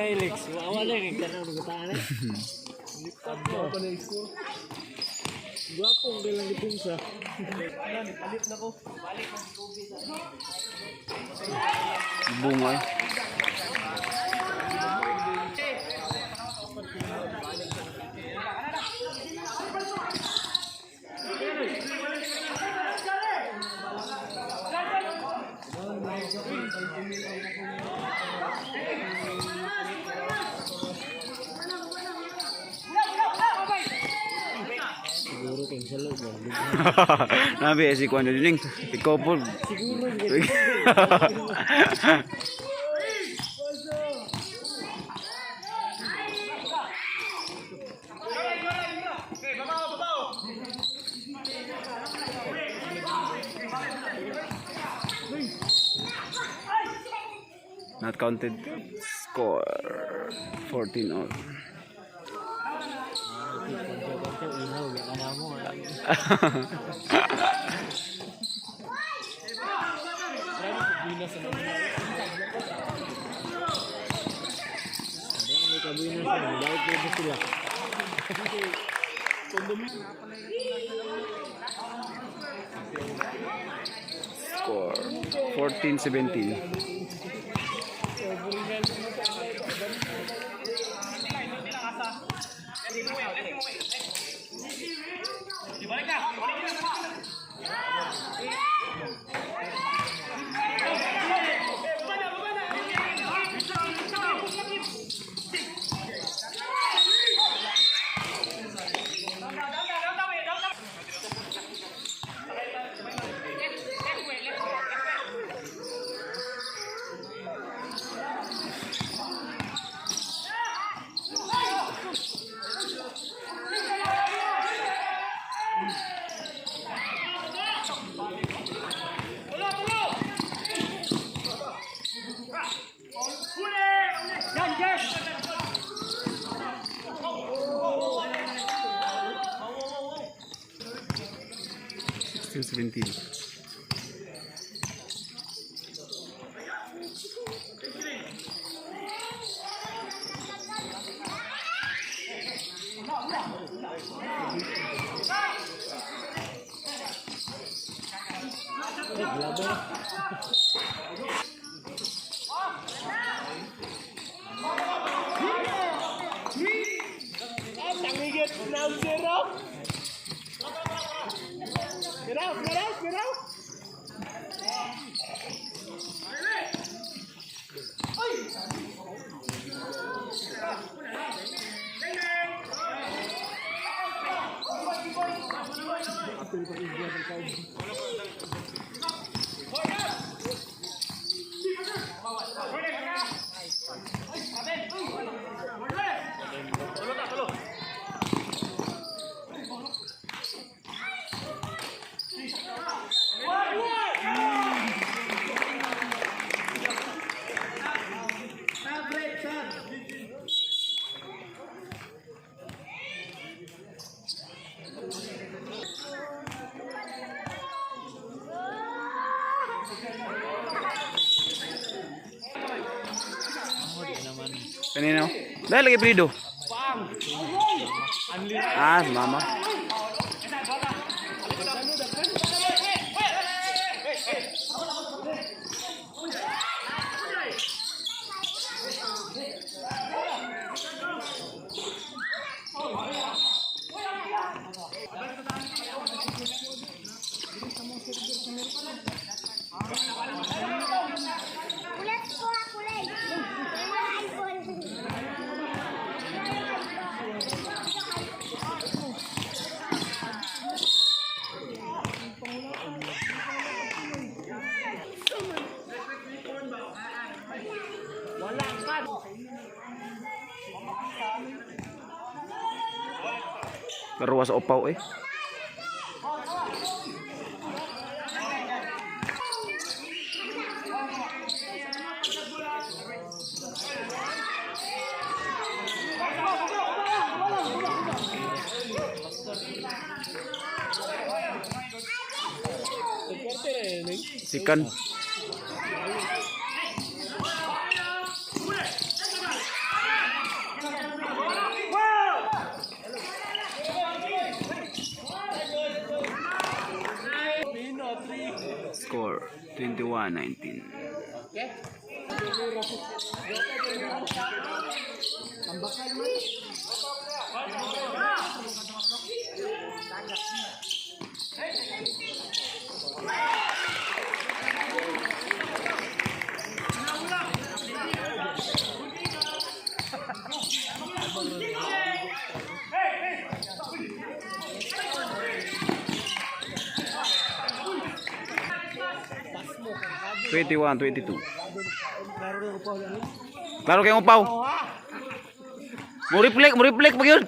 Felix, wala kay kanang nagutaan eh. Gwapong bilang depensa. Bunga eh. Siguro kay sa loob ba. Nabi eh, si Kwan Ning. Ikaw po. Siguro Not counted. Score 14 all. ihaw ya kana mo. May kabuinas na, dahil po sila. Score 14-17. 16-17. Tangigit na zero. Get out, get out, get out. Kanino? Dahil lagi apelyido. Ah, si mama. Ulat ko ha, kulay. Mga iPhone. Karuwa sa upaw eh. Sikan. Score 21-19. 21-22. Klaro kayong upaw. Mo reflect pag yun.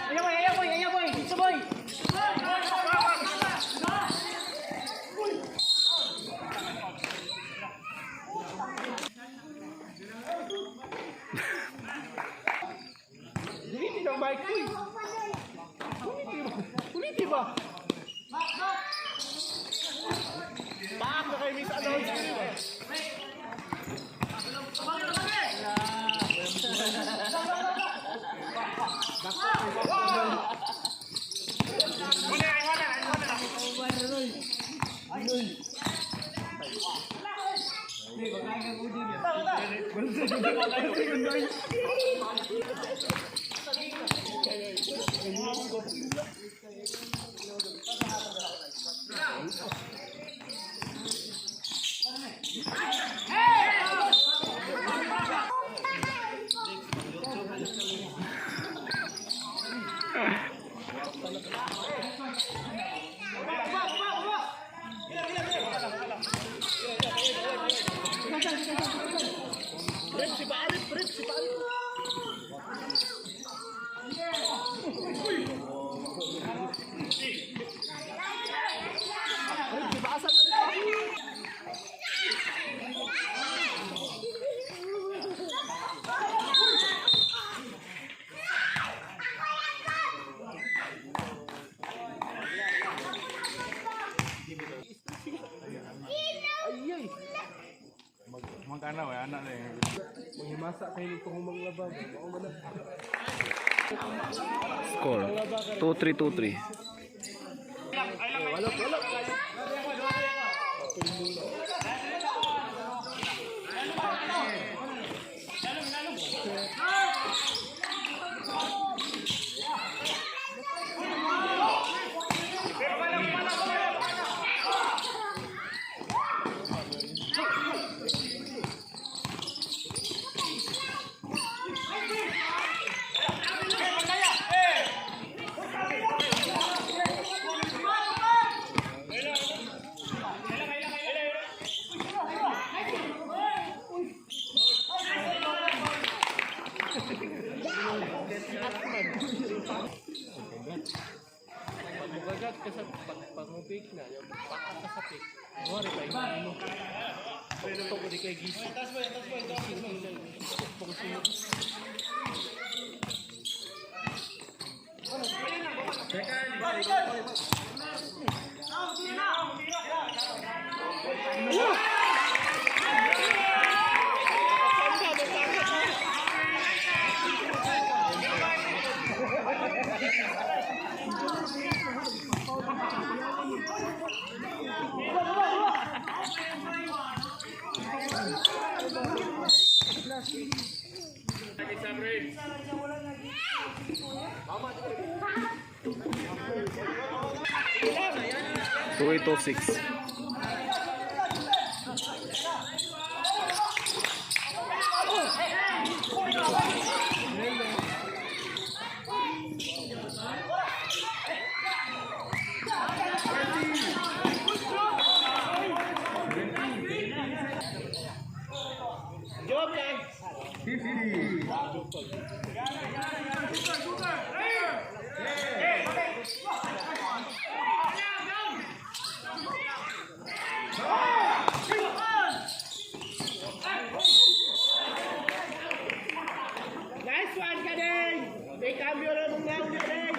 Ayaw boy, ayaw boy, ayaw boy. Dito boy. Gamitin ang mic ko eh. Ulitin ba? Paak na kayo miss announce. Magkana wa anak na eh. Manghimasa kayo nito kung manglabag. Mao man na. Score 2-3-2-3. Tagad ka sa pag pangupik na, yung paka ka sa pick. Wari pa yung mo. Ito ko di kay gising. Gising lang. Tuktok siya. 28-6. Job lang! Nice one, Kadeng! May cambio na mong round, Kadeng!